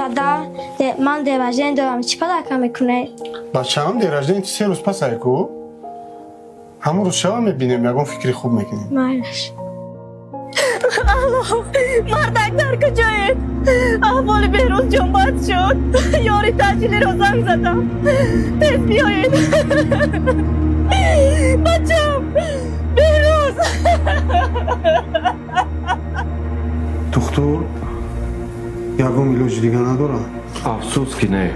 Дада, ман день рождения дорам, чӣ подарка мекунед? Бачаам, день рождения ти 3 рӯз пас ай ку? Ҳамон рӯз шава мебинем, ягон фикри хуб мекунем. Майлаш. Алло, мардак дар куҷоед? Аҳволи Беҳрӯзҷон бад шуд. Ёри таъҷилиро занг задам. Тез биёед. Бачам, Беҳрӯз. Духтур, ягон илоҷи дига надорам? Афсӯс ки не.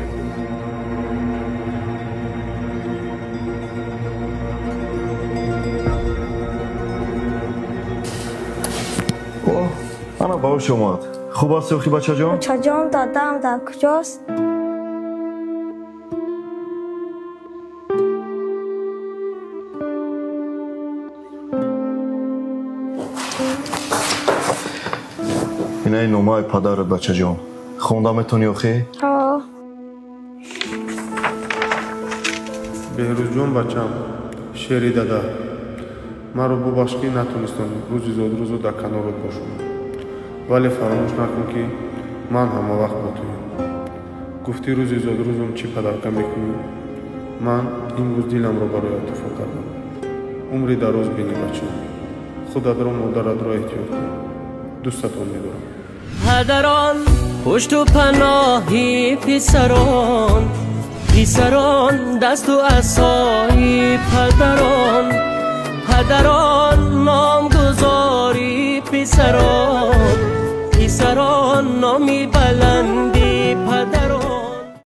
Ана ба ҳуш омад. Хуб аст охи бачаҷон? Бачаҷон, дадам дар куҷост? Инаи номаи падарат, бачаҷон. Хонда метавонӣ охи? Ҳо. Беҳрӯзҷон, бачам, шери дада, маро бубахш, ки натонистам рӯзи зодрӯзо дар канорат бошам. Вале фаромӯш накун, ки ман ҳамавақт бо туям. Гуфтӣ рӯзи зодрӯзам чӣ подарка мекунӣ? Ман имрӯз диламро бароят туҳфа кардам. Умри дароз бинӣ, бачам. Худатро, модаратро эҳтиёт кун. Дӯстатон медорам. Падарон пушту паноҳи писарон, писарон дасту асои падарон, падарон номгузори писарон, писарон номи